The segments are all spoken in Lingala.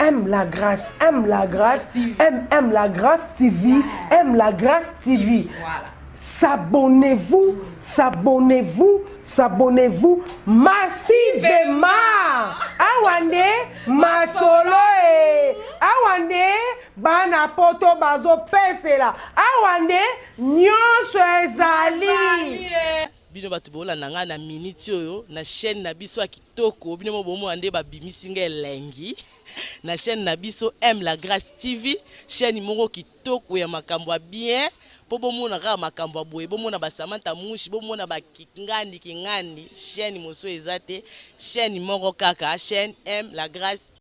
Aime la grâce, aime la grâce, aime, aime la grâce TV, aime la grâce TV. Voilà. S'abonnez-vous, s'abonnez-vous, s'abonnez-vous massivement. Awa nde masolo e. Awa nde bana poto bazopesela. Awa nde nyonso ezali. Bino bato bolanda ngai na minute oyo na chaîne na biso ya kitoko, bino mo bomona nde babimisi ngai elengi na chaîne na biso Aime la Grâce TV, chaîne moko kitoko ya makambo ya bien po bomona kaka makambo ya boye, bomona ba Samantha Mushi, bomona ba Kingandi Kingandi, chaîne mosusu eza te, chaîne moko kaka, chaîne Aime la Grâce.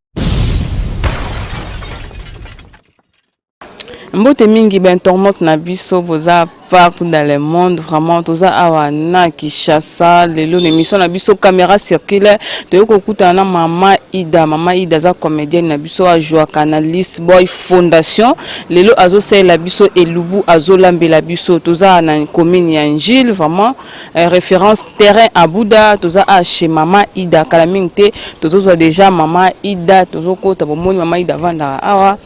Mbote mingi ba internautes na biso boza partout dans le monde vraiment toza awa na Kinshasa lelo na émission na biso caméra circulaire toyei kokutana na mama Ida. Mama Ida aza comédienne na biso ajouaka na List Boy Fondation lelo azosalela biso elubu azolambela biso toza na commune ya Njili vraiment eh, référence terrain Abuda toza a chez mama Ida kala mingi te tozozwa déjà mama Ida tozokota bomoni mama Ida avandaka awa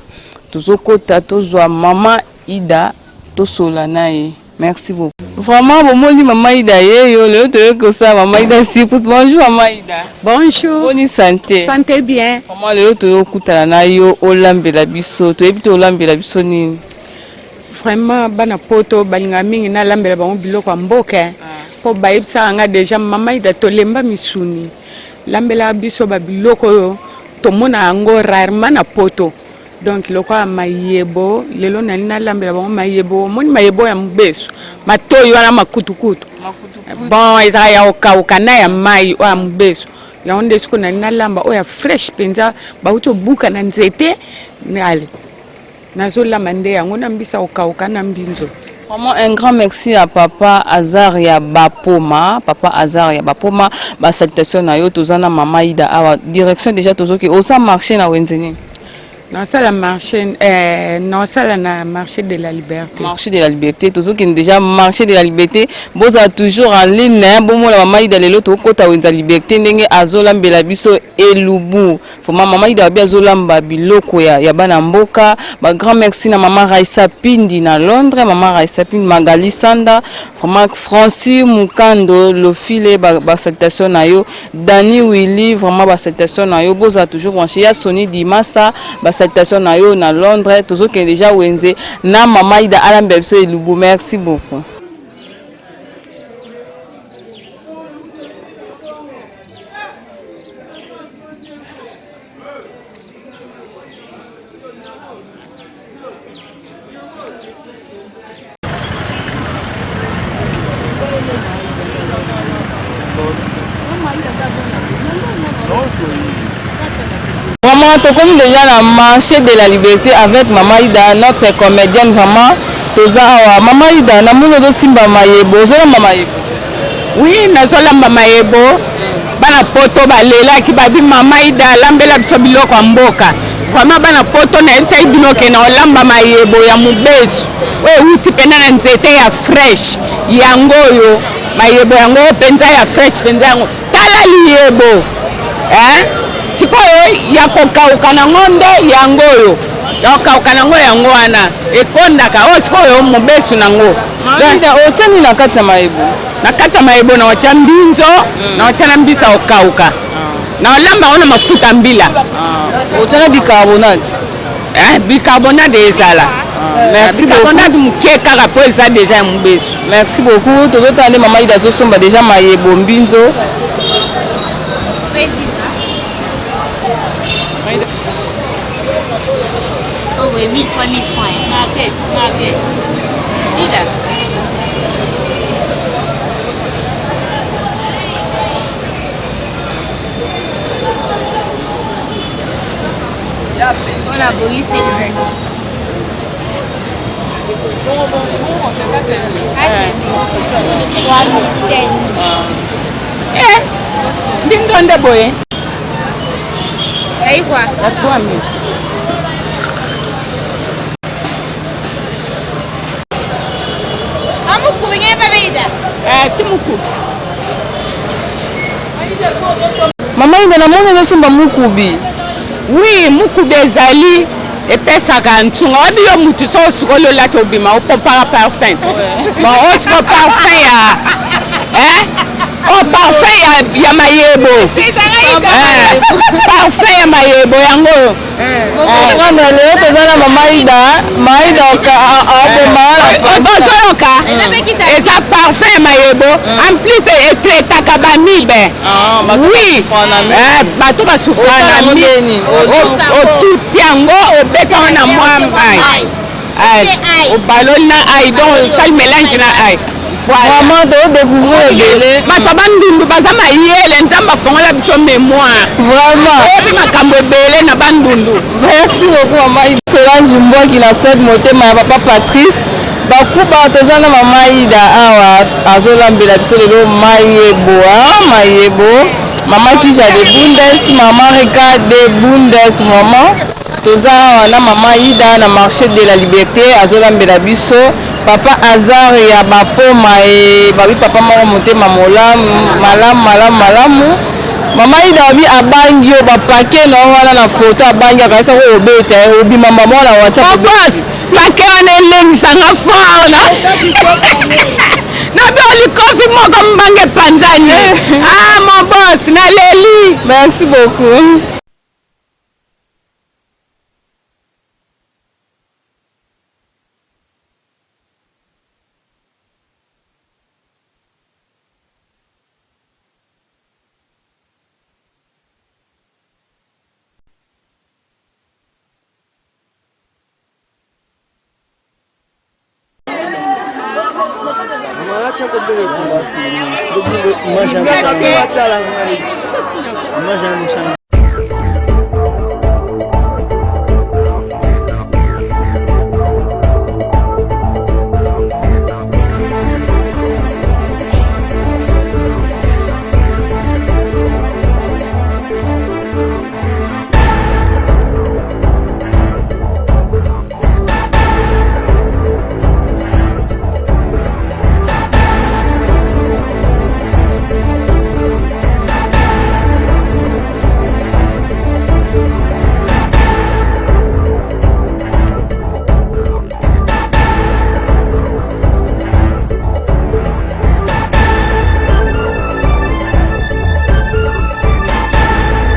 Tozokota tozwa mama Ida tosola na ye. Merci beaucoup. Vraiment bomoni mama Ida yeyo lelo toyoki kosala mama Ida surprise. Bonjour mama Ida. Bonjour. Boni santé? Santé bien. Vraiment lelo toyokutana na yo olambela biso. Toyebi te olambela biso nini? Vraiment bana poto balingaka mingi nalambela bango biloko ya mboka mpo bayebisaka nga deja mama Ida tolemba misuni lambela biso ba biloko oyo tomona yango rarement na poto donc lokola mayebo lelo nali nalambela bango mayebo omoni mayebo ya mobesu matoi wana makutukutu bon ezalaka ya kokauka na ya mai oyo ya mobesu yango nde sikoyo nali nalamba oyo ya fresh mpenza bauti obuka na nzete ale Nazolamba nde yango na mbisa kokauka na mbinzo. Vraiment un grand merci à papa Azar ya Bapoma, papa Azar ya Bapoma, ba salutation na yo toza na mama Ida awa direction déjà tozoki osa marché na wenze nini? Nasala marché eh, nasala na marché de la liberté. Marché de la liberté tozokende déjà marché de la liberté bozala toujours en ligne hein, bomona mama Ida lelo tokota wenza liberté ndenge azolambela biso elubu. Vraiment maman Ida Babi azolamba biloko ya, ya bana mboka. Ba grand merci na maman Raissa Pindi na Londres, maman Raissa Pindi, Magali Sanda, vraiment Francis Mukando Lofile ba, ba salutation na yo, Danny Willy vraiment ba salutation na yo, boza toujours branché ya Sony Dimasa, ba salutation na yo na Londres, tozokende déjà wenze na maman Ida alamba biso elubu. Merci beaucoup. Vraiment, tokomi déjà na marché de la liberté avec Maman Ida, notre comédienne vraiment. Toza awa. Maman Ida, namoni ozosimba mayebo, ozolamba mayebo. Oui, nazolamba mayebo. Bana poto balelaki babi mama Ida alambela biso biloko ya mboka. Vraiment bana poto nayebisaki bino ke na olamba mayebo ya mobesu oyo ewuti mpenza na nzete ya fresh yango oyo mayebo yango oyo mpenza ya fresh mpenza yango tala liyebo eh? Sikoyo ya kokauka nango nde yango oyo ya kokauka nango yango wana ekondaka oyo sikoyo mobesu nango. Maida, otia nini na kati na mayebo? Na kati ya mayebo na otia mbinzo, mm. na otia na mbisa okauka. Ah. Na olamba yango na mafuta mbila. Ah. Otia na bicarbonate? Eh, bicarbonate ezala. Ah, merci beaucoup. Bicarbonate moke kaka po eza deja ya mobesu. Merci beaucoup. Tozotala nde mama Ida azosomba deja mayebo mbinzo. Oh, oui, 1000 fois 1000 francs. Market, market. Ida. On a boyi, c'est vrai. Eh, mbinzo nde boye. Aïkwa. Ya 3000. Eh, ti mukubi. Mama Ida, namoni ozosomba mukubi. Oui, mukuba ezali epesaka ntunga. Oyebi yo mutu soki osukoli olati obima opompaka parfum. Bon, oyo sikoyo parfum ya eh? Oh, parfum ya, ya mayebo. Eh, parfum ya mayebo yango oyo. Comprendre lelo toza na mama Ida, mama Ida aboma ozoyoka eza parfum ya mayebo en plus etraitaka bamibe. Ah, Oui, bato basufra na mi otuti yango obeti yango na mwa mai obaloli na ai donc osali mélange na ai. Vraiment todécouvrir ebele. Bato ya Bandundu baza mayele, Nzambe afongola biso mémoire. Vraiment. Oyebi makambo ebele na Bandundu. Merci beaucoup mama Ida. Solange Mbwaki na Suède, motema ya papa Patrice Bakuba. Toza na mama Ida awa, azolambela biso lelo mayebo, ah, mayebo. Mama Kija de Bundes, mama Rika de Bundes, vraiment toza awa na mama Ida na marché de la Liberté, azolambela biso. Papa Hazard ya bapoma e babi papa moko motema molamu malamu malamu malamu. Mama Ida babi abangi yo bapake na yo wana na foto, abangi akanisa ko obeta ye obima mama na WhatsApp. Bobos pake wana elengisanga fort na nabi olikofi moko mbanga epanzani. Ah, mon boss, naleli. Merci beaucoup.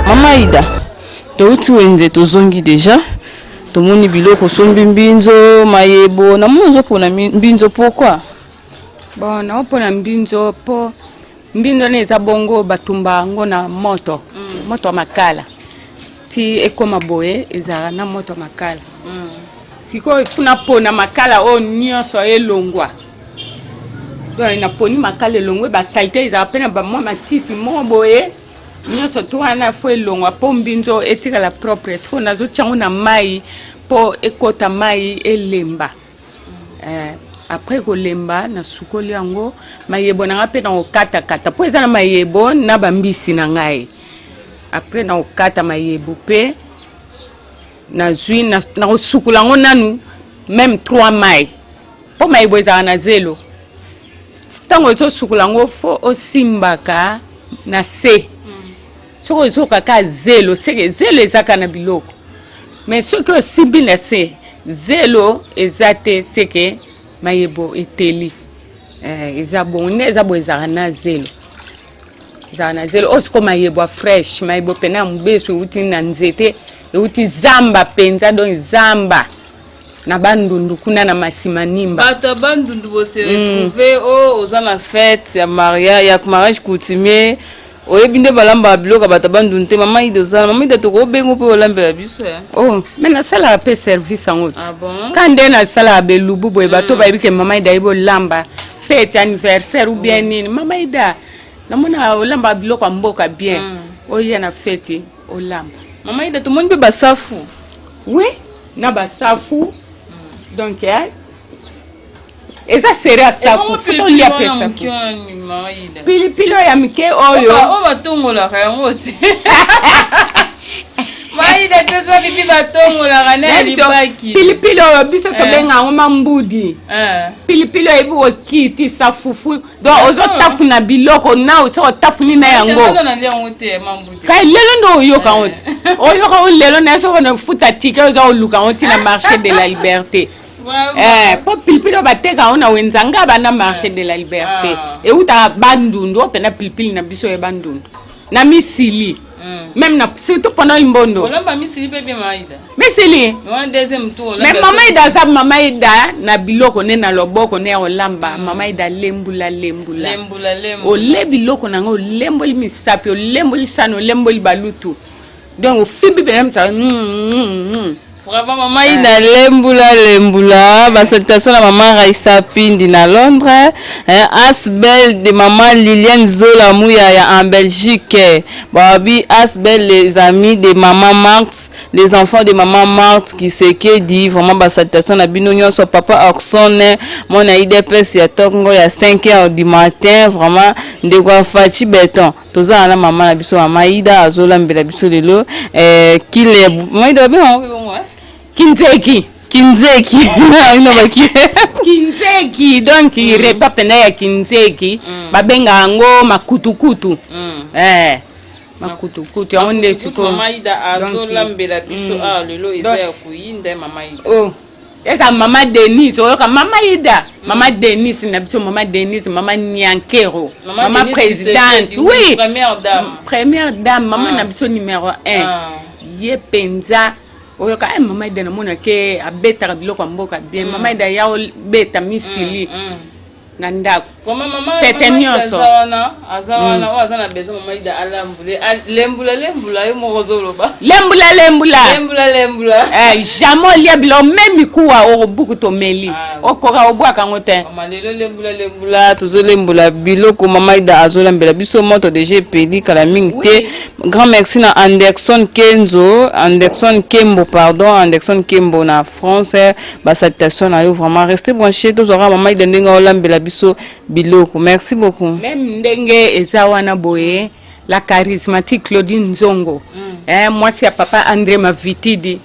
Mama Ida, touti wenze, tozongi déjà, tomoni biloko, osombi mbinzo, mayebo. Namoni ozopona mbinzo, pourquoi? Bon, naopona mbinzo mpo mbinzo wana eza bongo batumba yango na moto, moto ya makala ti ekóma boye. Ezalaka na moto ya makala. Sikoyo efuna pona makala oyo nyonso elongwa. Donc naponi makala elongwe, basaleté ezalaka mpe na bamwa matiti moko boye nyonso to wana fo elongwa mpo mbinzo etikala propre. Sikoyo nazotia yango na mai mpo ekota mai, elemba. Après kolemba, nasukoli yango. Mayebo na ngai mpe na kokatakata mpo eza na mayebo na bambisi na ngai. Après na kokata mayebo mpe nazwi na kosukula yango nanu même 3 mai mpo mayebo ezalaka na zelo. Ntango ozosukula yango, fo osimbaka na se. Soki ozokaka zelo, seke zelo ezaka na biloko. Mais soki osimbi na se, zelo eza te, seke mayebo eteli. Eza bongo nde eza boye, ezalaka na zelo, ezalaka na zelo. Oyo sikoyo mayebo ya fresh, mayebo pene ya mobesu, euti na nzete, euti zamba mpenza, donc zamba na Bandundu kuna na Masimanimba. Bato ya Bandundu bose retrouve o oza na fête ya maria ya mariage coutumier, oyebi nde balambaka biloko ya bato ya Bandundu te. Mama Ida, ozala mama Ida, tokobengo mpe olambela biso ya Oh, me nasalaka mpe service yango ti. Ah bon? Ka nde nasalaka belubu boye, bato bayebi ke mama Ida ayebi olamba fête, anniversaire ou bien nini. Mama Ida, namona olamba biloko ya mboka bien, oya na fête olamba. Mama Ida, tomoni mpe basafu. Oui, na basafu. Donc eza sere ya safu, fo tolia mpe safu. Pilipili oyo ya mike oyo. Oyo batongolaka yango te. Maida te so bibi batongolaka na libaki. Pilipili oyo biso eh. tobenga yango mambudi. Eh. Pilipili oyo ebi kokitisa fufu. Donc ozotafuna biloko na soki otafuni na yango. Kai lelo nde oyoka yango te. Eh. Oyoka yango lelo na soki ofuta ticket oza koluka yango ti na marché de la liberté. Eh, po pilipili oyo bateka yango na wenza ngaba na marché de la liberté. Ah. Eutaka Bandundu oyo mpena pilipili na biso ya Bandundu. Na misili. Mm. Même na surtout pendant imbondo. Olamba misili pe bien Maida. Misili. Wana deuxième tour. Mais mama Ida aza mama Ida na biloko ne na loboko ne ya olamba. Mm. Mama Ida lembula lembula. Lembula lembula. Ole biloko na ngo olemboli misapi, olemboli sani, olemboli balutu. Donc ofimbi pena misapi. Mm, mm. Vraiment mama Ida lembula lembula ba salutation na maman Raissa Pindi na Londres hein, Asbel de maman Liliane Zola Muyaya en Belgique babi Asbel les amis de maman Marthe les enfants de maman Marthe Kisekedi vraiment ba salutation na bino nyonso papa Orson mwana IDPS ya tongo ya 5 heures du matin vraiment ndeko ya Fatshi Beton Toza na mama na biso mama Ida azolambela biso lelo eh, kilebu mama Ida babenga yango bongo eh? Kinzeki. Kinzeki. Ino baki. Kinzeki donc mm. repas penda ya kinzeki mm. babenga yango makutukutu. Mm. Eh. Makutukutu yango nde sikoyo. Mama Ida azolambela biso mm. ah lelo eza ya koyinda mama Ida. Oh. Eza mama Denise oyoka mama Ida mm. mama Denise na biso mama Denise mama Nyankero mama, mama présidente oui première dame première dame mama ah. na biso numéro 1 ah. ye penza oyoka eh, mama Ida namona ke abetaka biloko ya mboka bien mm. mama Ida ya obeta misili mm. mm. na ndako pete nyonso wana aza wana oyo aza na besoin mama Ida alambule lembula lembula yo moko ozoloba lembula lembula lembula lembula eh, jamais olia biloko me mikuwa okobuku tomeli ah, okoka obwaka yango te mama lelo lembula lembula tozolembula biloko mama Ida azolambela biso moto deja epeli kala mingi te grand merci na Anderson Kenzo Anderson Kembo pardon Anderson Kembo na France ba salutation na yo vraiment restez branché tozwaka mama Ida ndenge olambela biso biloko merci beaucoup même ndenge eza wana boye la charismatique Claudine Nzongo mm. eh, mwasi ya papa André Mavitidi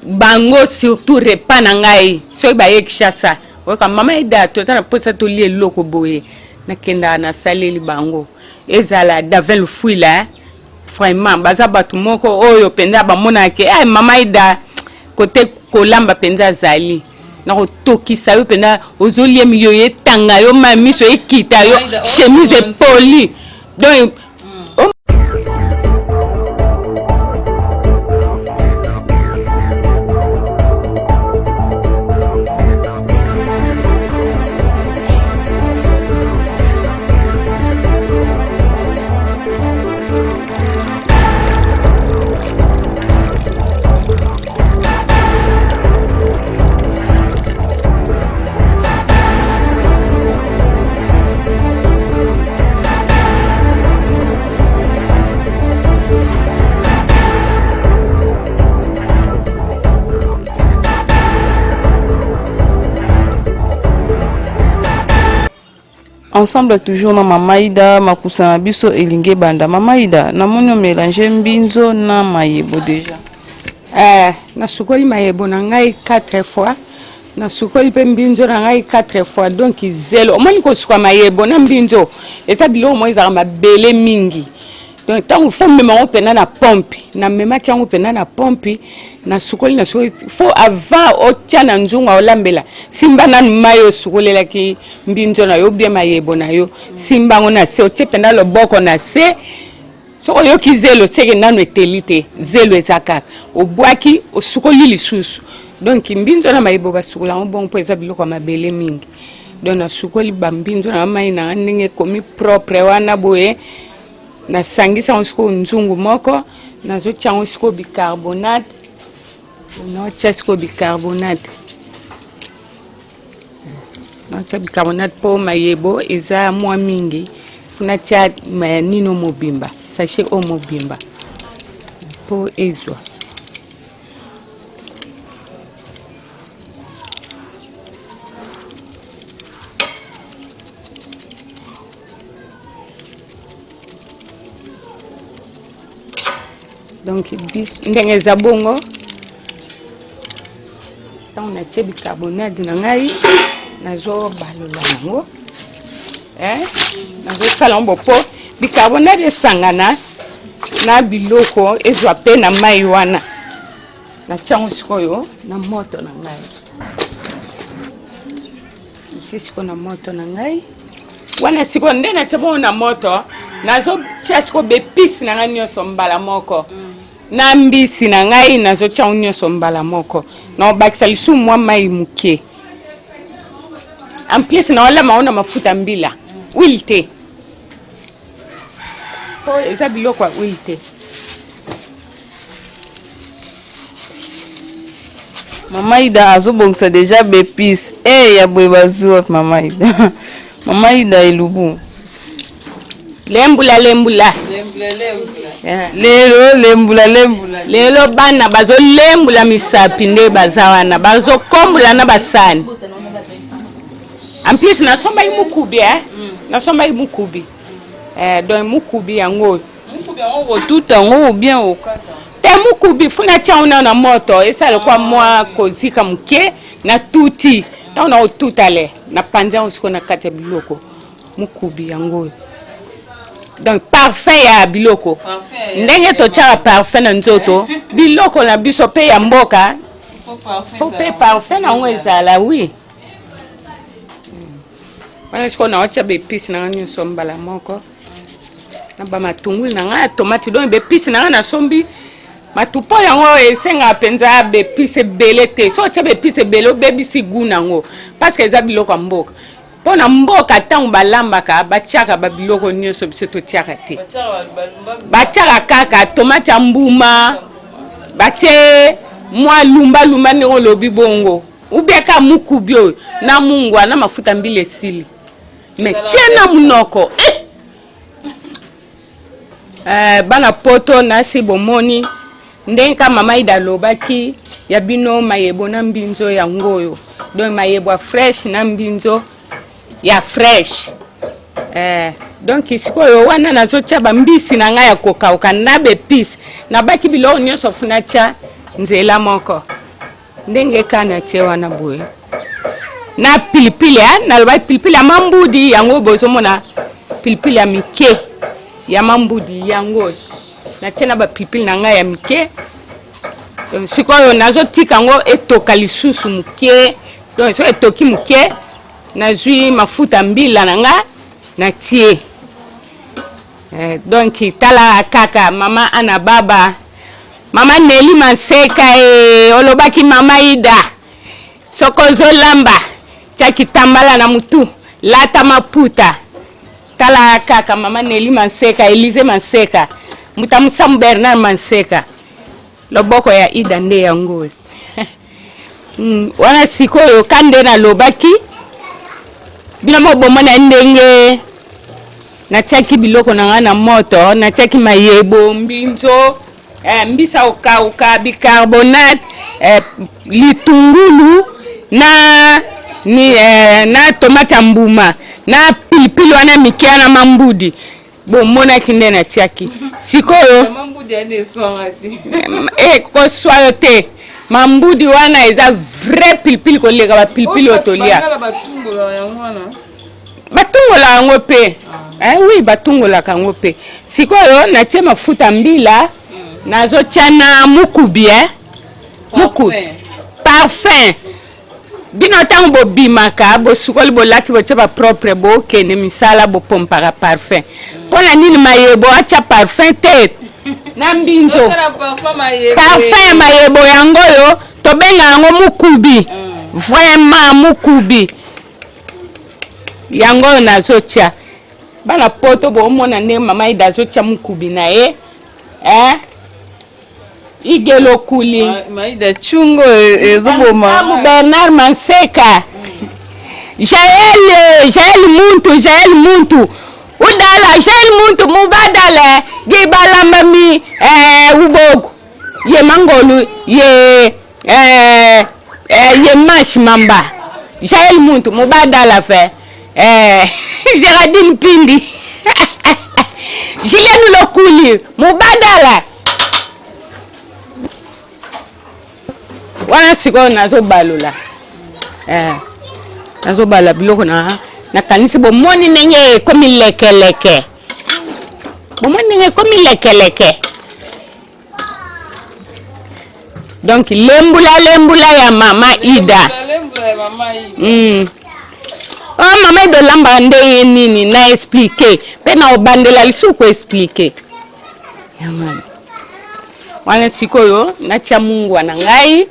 bango surtout repas na ngai soki baye Kinshasa oyoka mama Ida toza na mposa tolia eloko boye nakendaka nasaleli bango ezala Davin Lufuila eh? Vraiment baza batu moko oyo penza bamonaka ke eh, mama Ida kote kolamba penza azali na kotokisa yo penza ozolia miyoyo etanga yo mai miso ekita yo chemise epoli donc Ensemble toujours na mama Ida makusa na biso elingi ebanda. Mama Ida, namoni o mélanger mbinzo na mayebo deja. Eh, nasukoli mayebo na ngai 4 fois nasukoli mpe mbinzo na ngai 4 fois donc zelo omoni kosuka mayebo na mbinzo eza biloko moko ezalaka mabele mingi Donc ntango fo mema yango mpenza na pompe, namemaki yango mpenza na pompe, nasukoli nasukoli, fo avant otya na nzungu olambela, simba nanu mai osukolelaki mbinzo na yo bien mayebo na yo, simba yango na se, otie mpenza loboko na se, soki oyoki zelo seke nanu eteli te, zelo eza kaka, obwaki osukoli lisusu. Donc mbinzo na mayebo basukola yango bongo mpo eza biloko ya mabele mingi. Donc nasukoli bambinzo na mai na ndenge ekomi propre wana boye Nasangisi yango sikoyo nzungu moko, nazotia yango sikoyo bicarbonate, naotia sikoyo bicarbonate, naotia bicarbonate mpo mayebo eza mwa mingi, fo natia nino mobimba, sachet oyo mobimba mpo ezwa. Donc ndenge eza bongo, ntango natie bicarbonate na ngai, nazobalola yango, eh? Nazosala yango po bicarbonate esangana na biloko, ezwa mpe na mai wana. Natia yango sikoyo na moto na ngai. Natie sikoyo na moto na ngai wana. Sikoyo nde natia bongo na moto, nazotia sikoyo baépices na ngai nyonso mbala moko na mbisi na ngai. Nazotia yango nyonso mbala moko, naobakisa lisusu mwa mai moke. En plus naolama yango na mafuta mbila, huile te, po eza biloko ya huile te. Mama Ida azobongisa déjà baépices e ya boye. Bazwi wapi, Mama Ida? Mama Ida, elubu. Lembula lembula. Lelo lembula lembula. Lelo bana bazolembula misapi nde baza wana, bazokombola na basani. En plus nasombaki mukubi, eh? Nasombaki mukubi, eh, donc mukubi yango oyo. Mukubi yango kotuta yango ou bien okata? Te, mukubi funa tia yango na moto, esala lokwa mwa kozika moke. Na tuti, ntango na kotuta le, napanzi yango sikoyo na kati ya biloko. Mukubi yango oyo, donc parfum ya biloko. Ndenge totiaka parfum na nzoto, biloko na biso mpe ya mboka faut mpe parfum na yango ezala. Oui, wana sikoyo naotia baépices na nga nyonso mbala moko na bamatungulu na ngai ya tomate. Donc baépices na ngai nasombi matupo yango esengaka mpenza baépices ebele te. So otia baépices ebele, obebisi goût nango, parce que eza biloko ya mboka. Mpo na mboka, ntango balambaka, batiaka babiloko nyonso biso totiaka te. Batiaka kaka tomate ya mbuma, batie mwa lumbalumba ndenge olobi bongo, ubiaka mukubi oyo na mungwa na mafuta mbila, esili. Mais tie na munoko, eh! Bana poto, nasi bomoni ndenge ka Mama Ida alobaki ya bino mayebo na mbinzo yango oyo. Donc mayebo ya fresh na mbinzo ya fresh, donc sikoyo wana nazotia bambisi na ngai ya kokauka na baépices. Nabaki biloko nyonso, funa tia nzela moko ndenge ka natie wana boye na pilipili. Nalobaki pilipili ya mambudi yango, bozomona pilipili ya mike ya mambudi yango, natie na bapilipili na ngai ya mike. Sikoyo nazotika yango etoka lisusu moke. Donc soki etoki moke, nazwi mafuta mbila na nga, natie. Donc tala kaka mama ana baba, mama Neli Manseka, e olobaki Mama Ida, soki ozolamba, tia kitambala na mutu, lata maputa. Tala kaka mama Neli Manseka, Elise Manseka, muta musamu, Bernard Manseka, loboko ya Ida nde yango oyo. Wana sikoyo ka nde nalobaki bino moko bomona ndenge natiaki biloko na ngai na moto. Natiaki mayebo, mbinzo, mbisa okauka, bicarbonate, litungulu na ni, na tomate ya mbuma na pilipili wana mike na mambudi. Bomonaki nde natiaki sikoyo. Koswa yo te, mambudi wana eza vrai pilipili koleka bapilipili oyo tolia. Batungola yango mpe, oui, batungolaka yango mpe. Sikoyo natie mafuta mbila, nazotia na mukubi, mukubi parfum. Bino ntango bobimaka, bosukoli, bolati, botia bapropre, bokende misala, bopompaka parfum. Mpo na nini mayebo atya parfum te na mbinzo? Parfum ya mayebo yango oyo tobenga yango mukubi. Vraiment mukubi yango oyo nazotia. Bana poto, bomona ndenge Mama Ida azotia mukubi na ye, eh? Igelokuli. Maida chungo ezoboma. Bernard Manseka, Jael, Jael muntu, Jael muntu udala, Jael muntu mubadala gibalambami, ubogo ye mangolu ye, ye mash mamba. Jael muntu mubadala fe, Géraldine Pindi, Julienne Lokuli mubadala. Wana sikoyo nazobalola eh, nazobalola biloko na nakanisi bomoni ndenge ekomi lekeleke, bomoni ndenge ekomi lekeleke. Donc lembula lembula ya mama Ida. Mm. Oh, mama Ida olambaka ndenge nini na explike mpe na obandela lisusu koexplike yango wana sikoyo natya mungwa na ngai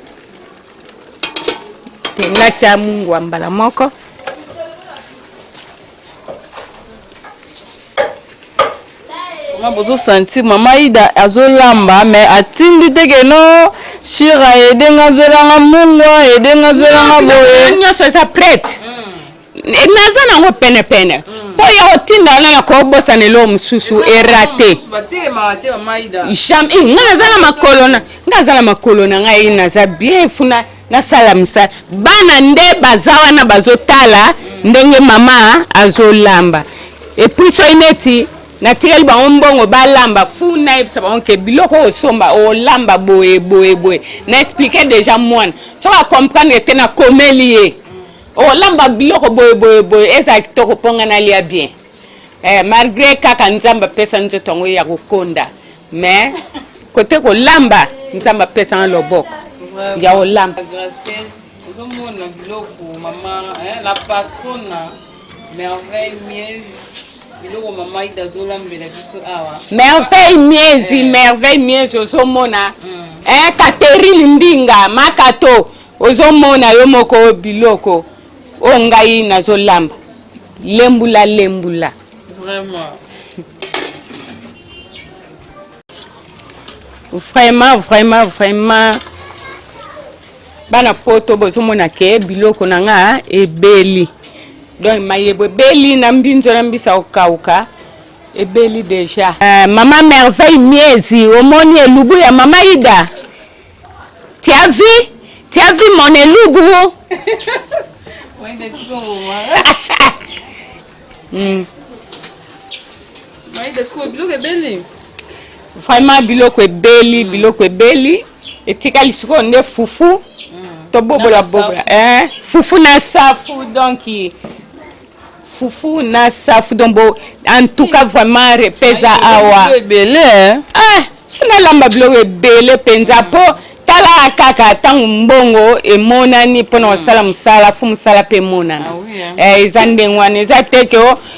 te natya mungwa mbala moko Mama bozo sentir mama Ida azolamba mais atindi te ke no Shira aide nga azwela nga mungwa aide nga azwela nga boye. Nyonso eza prete. Mm. Eh, naza nango pene pene mpo mm. ya kotinda wana na kobosana eloko mosusu erate jamais eh, nga naza na makolo na nga aza na makolo na ngai naza bien funa nasala misala bana nde baza wana bazotala ndenge mama azolamba epuis soki neti natikeli bango mbongo balamba fu nayebisa bango ke biloko oyo osomba olamba boye boye boye na explike deja mwana soki acomprendre te nakomeli ye olamba biloko boye boye boye ezala kitoko mpo ngai nalia bien eh, malgre kaka nzambe apesa nzoto yango ya kokonda mais kote kolamba nzambe apesa nga loboko ya kolamba ozomona biloko mama eh, la patrona merveille miezi biloko mama ida azolambela biso awa merveille miezi eh. merveille miezi ozomona mm. eh, catherine mbinga makato ozomona yo moko biloko oyo ngai nazolamba lembula lembula vraiment vraiment vraiment vraiment bana poto bozomona ke biloko na nga ebeli donc mayebo ebeli na mbinzo na mbisa kokauka ebeli deja uh, mama merveille miezi omoni elubu ya mama ida Tu as vu? Tu as vu mon elubu? mm. Vraiment biloko ebeli, mm. biloko ebeli. Etikali sikoyo nde fufu. Mm. Tobobola bobola. Eh, fufu na safu donc fufu na safu donc bo en tout cas vraiment repeza awa ebele eh? ah nalamba biloko ebele mpenza mpo tala kaka ntango mbongo emonani mpona kosala mosala fo mosala mpe emonana ah eh, eza ndenge wana eza te ke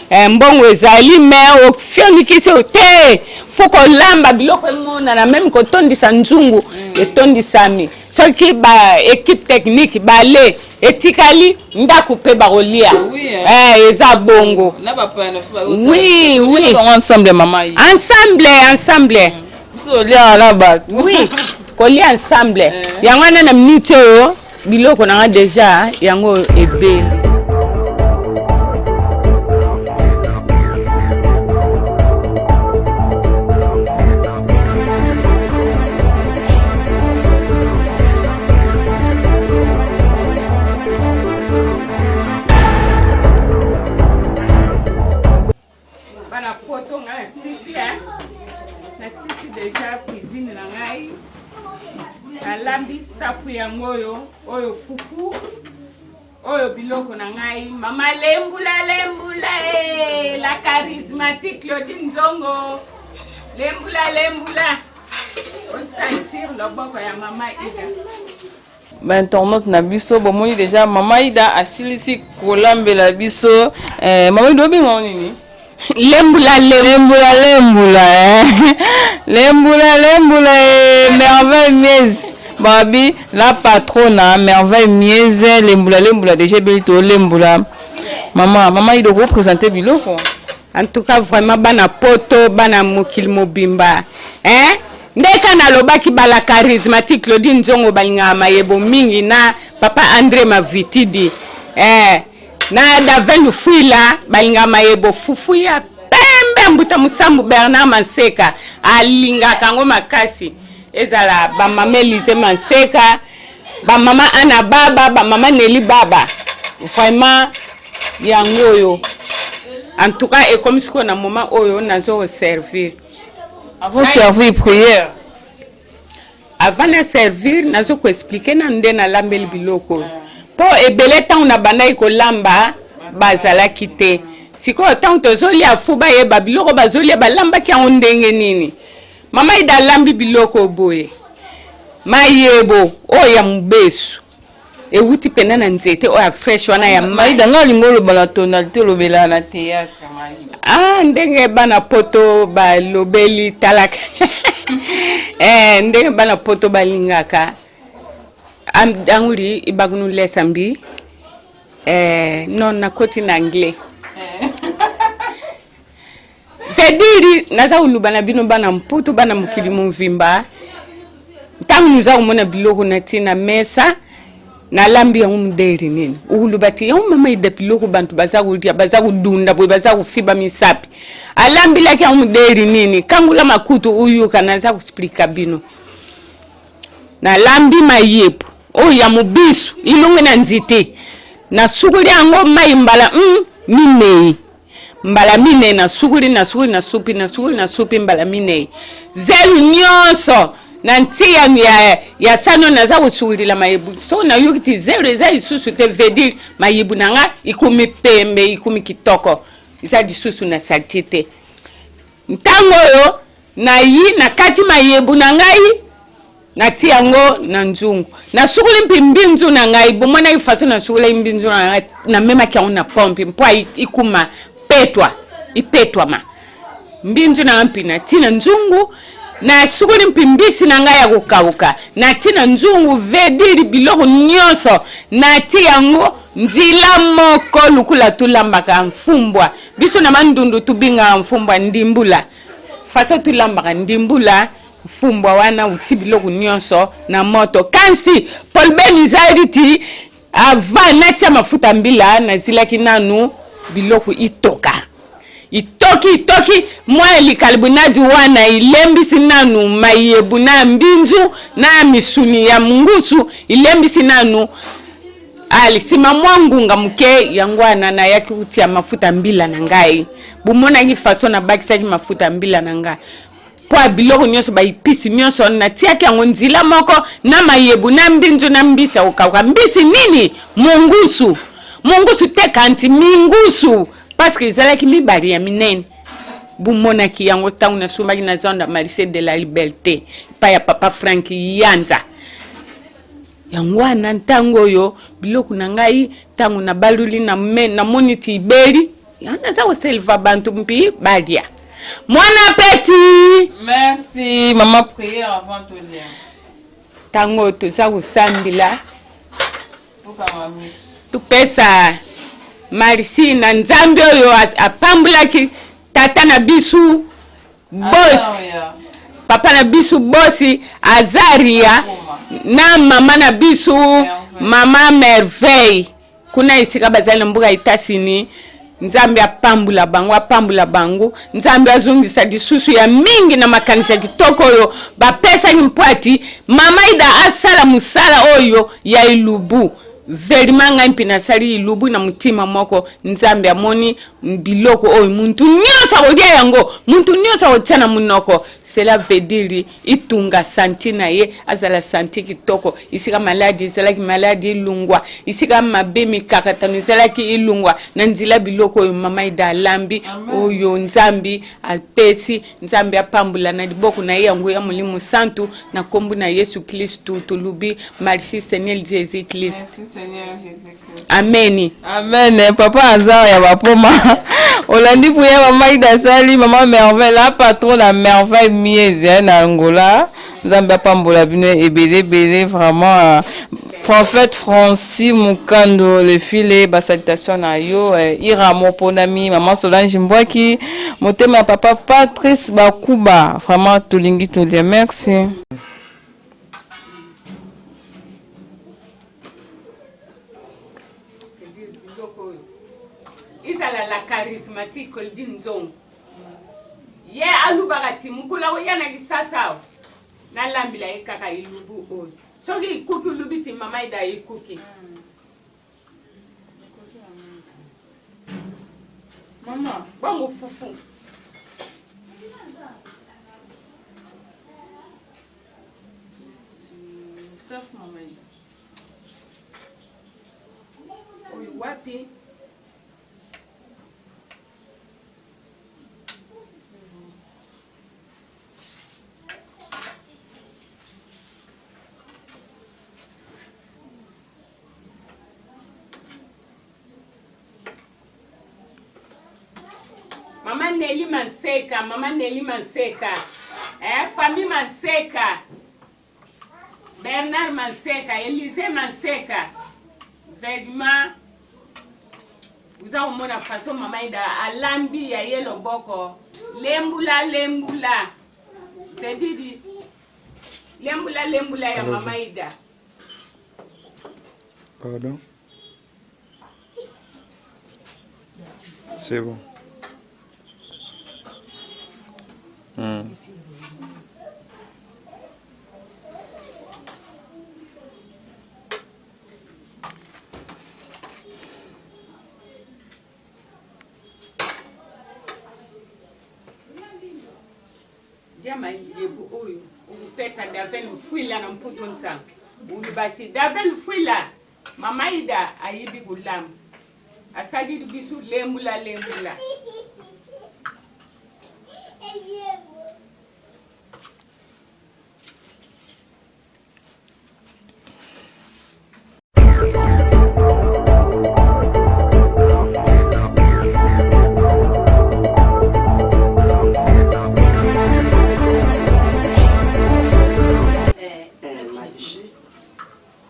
eh, mbongo ezali me ofionikisi oyo te fo kolamba biloko emonana meme kotondisa nzungu mm. etondisami soki ba equipe technique bale etikali ndako mpe bakolia Oui, hein. eh, eza bongo na bapaya na biso Oui, oui. bango ensemble mama ye ensemble ensemble biso oliaka na bato oui kolia ensemble yango wana na minute oyo biloko na nga deja yango ebele Bana poto nga nasisi nasisi deja cuisine na ngai nalambi safu yango oyo oyo fufu oyo biloko na ngai mama lembula lembula e la charismatique Claudine Nzongo lembula lembula osentir loboko ya mama Ida Ba internautes na biso bomoni deja mama Ida asilisi kolambela biso eh, mama Ida obenga ngo nini? Lembula lembula lembula eh. Lembula lembula eh, merveille miezi babi la patrona merveille mieze lembula lembula deja ebeli tolembula mama mama Ida okopresente biloko En tout cas vraiment bana poto bana mokili mobimba hein ndeka nalobaki bala charismatique Claudine Nzongo balingaka mayebo mingi na papa Andre Mavitidi eh, na Davin Lufuila balingaka mayebo fufu ya pembe mbuta musambu Bernard Manseka alingaka yango makasi ezala ba mama Elise Manseka ba mama Anna Baba ba mama Nelly Baba vraiment yango oyo en tout cas ekomi sikoyo na moment oyo nazo servir avant servir prière. Avant na servir nazo ko expliquer nanu nde nalambeli biloko oyo mpo ebele ntango nabandaki kolamba bazalaki te. Sikoyo ntango tozolia fu bayeba biloko bazolia balambaki yango ndenge nini. Mama Ida alambi biloko boye, mayebo oyo ya mobesu ewuti pena na nzete oyo ya fresh wana ya Maida nga alingi oloba na tonalité olobela na théâtre Maida. Ah, ndenge bana poto balobeli talaka eh, ndenge bana poto balingaka anguli ibakunu lesa mbi eh, non nakoti na anglais Fediri naza koloba na bino bana mputu bana mokili movimba ntango noza komona biloko na ti na mesa nalambi yango modeli nini okoloba ti yango mama ida biloko bantu baza kolia baza kodunda boye baza kofiba misapi alambilaki yango modeli nini kangula makutu oyoka naza kosplika bino Nalambi mayepo oyo ya mobisu ilongwe na nzete, nasukoli yango mai mbala minei, mbala minei nasukoli, nasukoli, nasupi, nasukoli, nasupi mbala minei, zelu nyonso na nti ya sano naza kosukolila mayebu. Soki nayoki ti zelu eza lisusu te, veut dire mayebu na nga ikomi pembe, ikomi kitoko, eza lisusu na salite te. Ntango oyo nayi nakati mayebu na ngai natia yango na nzungu, nasukoli mpe mbinzu na ngai. Bomonaki façon nasukolaki mbinzu na ngai, namemaki yango na pompe mpo ikuma petwa, ipetwama mbinzu na ngai mpe natii na nzungu. Nasukoli mpe mbisi na ngai ya kokauka natii na nzungu, vediri biloko nyonso natii yango nzila moko lukula tolambaka mfumbwa. Biso na Bandundu tubingaka mfumbwa ndimbula. Façon tulambaka ndimbula mfumbwa wana uti biloko nyonso na moto. Kasi problème ezali ti avant natia mafuta mbila nazilaki nanu biloko itoka. Itoki itoki mwa likalibunadi wana ilembisi nanu mayebu na mbinzu na misuni ya mungusu ilembisi nanu. Ali sima mwa ngunga moke yango wana nayaki kotia mafuta mbila na ngai. Bomonaki façon nabakisaki mafuta mbila na ngai mpo ya biloko nyonso baipisi nyonso natiaki yango nzila moko na mayebu na mbinzu na mbisi ya kokauka. Mbisi nini? Mungusu. Mungusu te kanti mingusu parce que ezalaki mibali ya minene. Bomonaki yango ntango nasombaki na zando ya Marché de la Liberté epai ya papa Frank Yanza. Yango wana ntango oyo biloko na ngai ntango nabaluli namoni ti ibeli yango naza koselva bantu mpi balia. Mwana apeti. Merci maman, prière avant tolia. Ntango toza kosambela topesa merci na Nzambe oyo apambolaki tata na biso bosi papa na biso bosi Azaria na mama na biso mama Merveille kuna esika bazali na mboka Etats-Unis. Nzambe apambola bango, apambola bango. Nzambe azongisa lisusu ya mingi na makanisi ya kitoko oyo bapesaki mpo ati mama Ida asala mosala oyo ya elubu. Vraiment ngai mpe nasali elubu na motima moko. Nzambe amoni biloko oyo muntu nyonso akolia yango, muntu nyonso akotia na monoko. Cela veut dire itunga santi na ye azala santi kitoko. Esika maladi ezalaki maladi elungwa, esika mabe mikakatano ezalaki elungwa na nzela biloko oyo mama Ida alambi, oyo Nzambe apesi. Nzambe apambola na liboko na ye yango ya Molimo Santu na kombo na Yesu Kristu tolobi merci Seigneur Jésus Christ. Merci Seigneur Jésus Christ. Amen. Amen. Papa Azar ya bapoma. Olandi prière mama Ida asali, mama Merveille, la patronne la Merveille Miezi na Angola. Nzambe apambola bino ebele ebele vraiment. Prophète Francis Mukando le filet ba salutation na yo Ira Moponami, maman Solange Mbwaki, motema ya papa Patrice Bakuba, vraiment tolingi tolia. Merci. Ezala la charismatique Claudine Nzongo ye alubaka ti mokolo akoya na Kisasa awa nalambela ye kaka elubu oyo soki ekuki olubi ti mama Ida ekuki. Mama bongo fufu wapi? Mama Nelly Manseka, Mama Nelly Manseka, eh, famille Manseka, Bernard Manseka, Elysée Manseka, vraiment oza komona façon mama Ida alambi ya ye loboko lembula lembula c'est-à-dire lembula lembula ya mama Ida. Pardon. C'est bon. Diama yebu oyo okupesa Davel Mfuila na Mputu Nsango ulubati Davel Mfuila Mama Ida ayibi kulamba asalili bisu lembula lembula.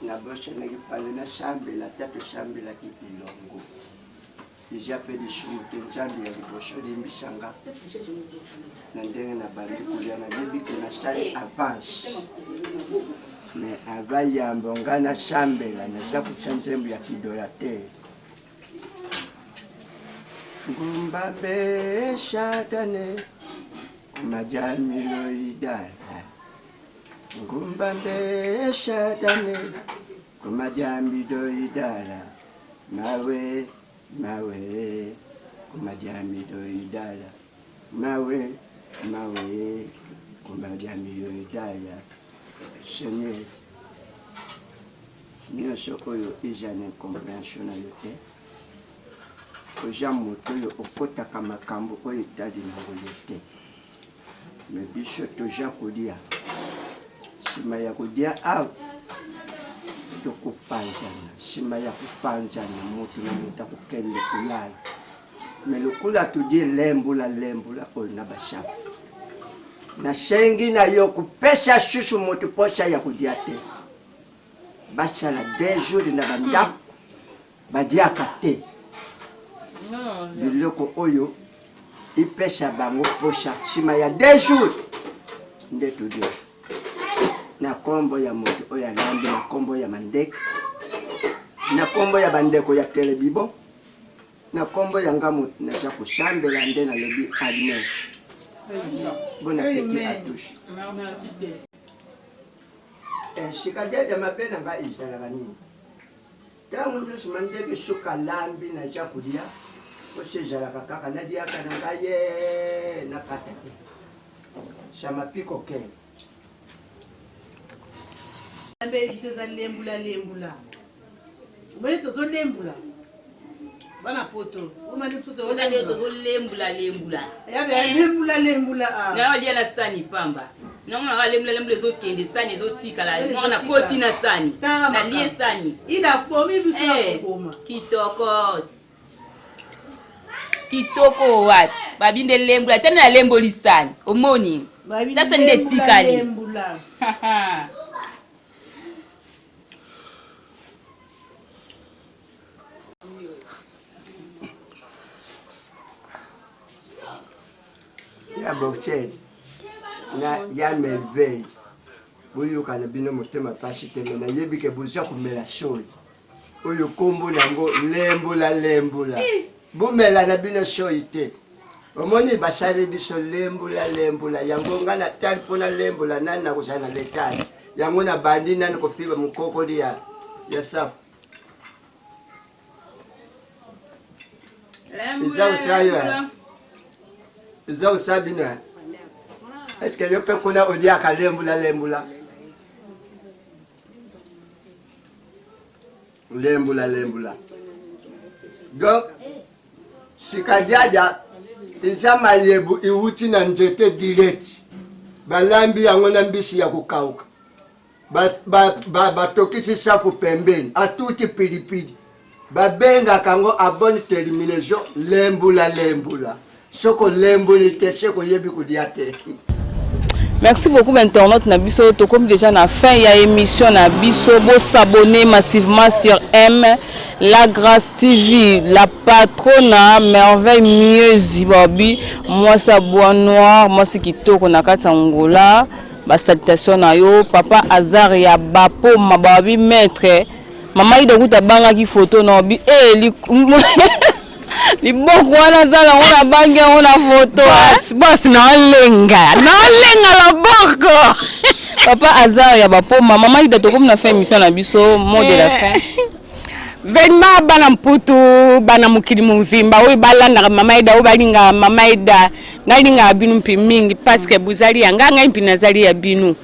Nabosanaki pale nasambela ata tosambelaki elongo eza mpe lisumu te nzambe ya liboso limbisa nga na ndenge nabandi kolia nayebi ke nasali avance me ava yambo nga nasambela naza kotya nzembo ya kidola te ngumba mbe satane kumajamiloidala ngumba mbe satane kumajamidoidala mawe mawe kumajamidoidala mawe mawe kumajamidoidala seigneur nyonso oyo eza na incomprehension na yo te oza moto oyo okotaka makambo oyo etali nango yo te me biso toza kolia nsima ya kolia awa tokopanzana nsima ya kopanzana moto na moto akokende kolala me lokola todie lembola lembola oyo na basafu nasengi na yo kopesa susu moto mposa ya kolia te basala deux jours na bandako baliaka te biloko oyo ipesa bango posa nsima ya deux jours nde tolia na nkombo ya moto oyo alambi na nkombo ya mandeke na nkombo ya bandeko ya telebibo na nkombo ya nga moto naza kosambela nde nalobi amen bon appétit à tous esika dede mabe na ngai ezalaka nini Ntango nyonso mandeke soki alambi naza kolia, posa ezalaka kaka naliaka na ngai ye nakata te. Ça m'a pique au cœur. Nzambe biso eza lembula lembula. Omoni tozolembula bana poto omani biso tozolembula lembula lembula lembula ah. nayo alia na sani pamba namonaka lembula lembula ezokende sani ezotikala moko nakoti na sani nalie sani inabomi biso na eh, koboma kitokos kitoko wapi babi nde lembula tani nalemboli sani omoni ta sani nde etikali Ya boxer na ya merveille boyokana bino motema pasi te me nayebi ke boza komela soi oyo nkombo na yango lembola lembola bomela na bino soi te omoni basali biso lembola lembola yango ngai natali mpo nalembola nani nakozala na letale yango nabandi nani kofiba mokokoli ya, ya safu eza kosala yo eza kosala bino eske yo mpe kuna oliaka lembula lembula lembula lembula. Donc sikadiadia eza mayebu iwuti na nzete direct, balambi yango na mbisi ya kokauka, batokisi safu pembeni, atuti pilipili, babengaka yango a bonne terminaison lembula lembula. Soki olemboli te, soki oyebi kolia te. Merci beaucoup internaute na biso, tokomi déjà na fin ya émission na biso. Bo s'abonner massivement sur M La Grâce TV, la patrona Merveille Mieux Babi, mwasi ya bois noir, mwasi kitoko na kati ya Angola. Ba salutation na yo papa Azar ya Bapoma Babi maître. Mama Ida kuta bangaki photo na bi eh li liboko wana aza nango na bangi yango na foto. Boss, boss, naolenga naolenga loboko. Papa Azar ya Bapoma. Mama Ida, tokomi na fin émission na biso, mot de la fin. Vraiment bana Mputu, bana mokili movimba oyo balandaka mama Ida, oyo balingaka mama Ida, nalingaka bino mpe mingi parce que bozali ya ngai, ngai mpe nazali ya bino.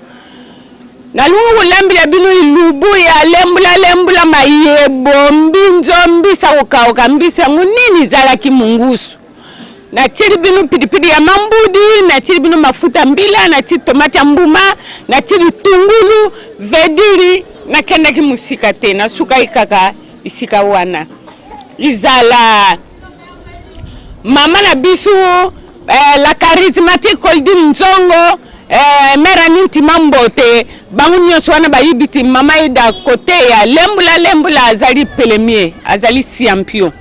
Nalingi kolambela bino ilubu ya lembula lembula, mayebo, mbinzo, mbisa kokauka, mbisa yango nini ezalaki mungusu. Natieli bino pilipili ya mambudi, natieli bino mafuta mbila, natieli tomate ya mbuma, natieli tungulu vediri. Nakendaki mosika te, nasukaki kaka esika wana. Izala mama na biso la charismatique Coldine Nzongo, mère Anintima Mbote, bango nyonso wana bayibi ti mama Ida kote ya lembula lembula azali pelemie, azali champion.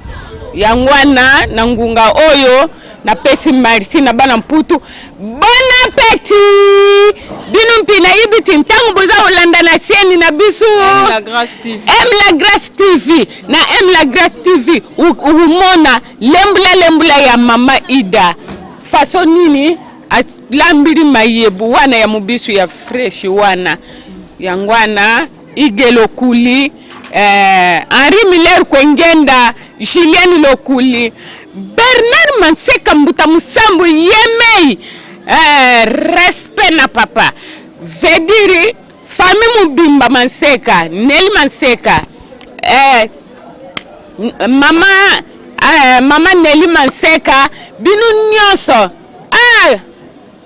Yango wana na ngunga oyo napesi merci na bana Mputu. Bon appétit bino mpi nayibi ti ntango boza kolanda na chaîne na biso M La Grâce TV. M La Grâce TV, na M La Grâce TV ukumona lembula lembula ya mama Ida façon nini alambili mayebu wana ya mobisu ya fresh wana. Yango wana Ige Lokuli, Henri Miller Kwengenda, Julien Lokuli, Bernard Manseka Mbuta Musambu Yemei, respect na papa Vediri famille mobimba Manseka, Nelly Manseka, mama Nelly Manseka, bino nyonso.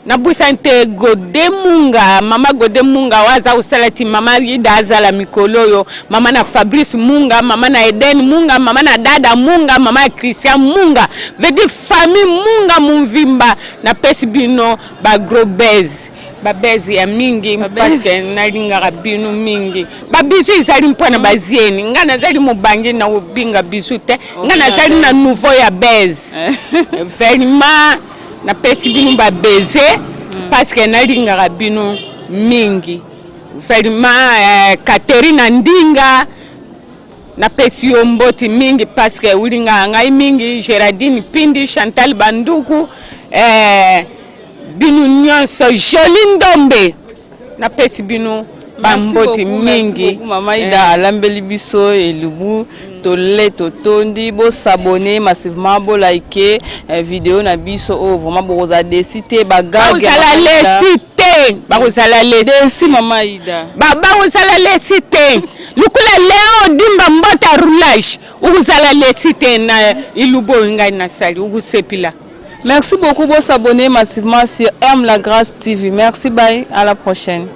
Nabwisa nte Gode Munga, mama Gode Munga oyo aza kosala ti mama Ida azala mikolo oyo, mama na Fabrice Munga, mama na Eden Munga, mama na Dada Munga, mama ya Christian Munga, veut dire famille Munga Mumvimba. Napesi bino ba gros baise, ba baise ya mingi parce que nalingaka bino mingi. Ba bisous ezali mpona bazieni, nga nazali mobange na kobinga bisous te, nga nazali na nouveau ya baise. Vraiment napesi bino ba baiser parce que nalingaka bino mingi. Vraiment Catherine Ndinga napesi yo mboti mingi parce que olingaka ngai mingi. Géraldine Pindi, Chantal Banduku, bino nyonso, Jolie Ndombe napesi bino bamboti mingi. Mama Ida alambeli biso elubu, tole totondi. Bosabonner massivement, bolike vidéo na biso oyo, vraiment bokozala déçus te. Bakozala déçus te, bakozala déçus mama Ida. Bakozala déçus te lokola Leo Dimba mbota roulage, okozala déçu te na elubu oyo ngai nasali, okosepela. Merci beaucoup, vous s'abonner massivement sur M La Grâce TV. Merci, bye, à la prochaine.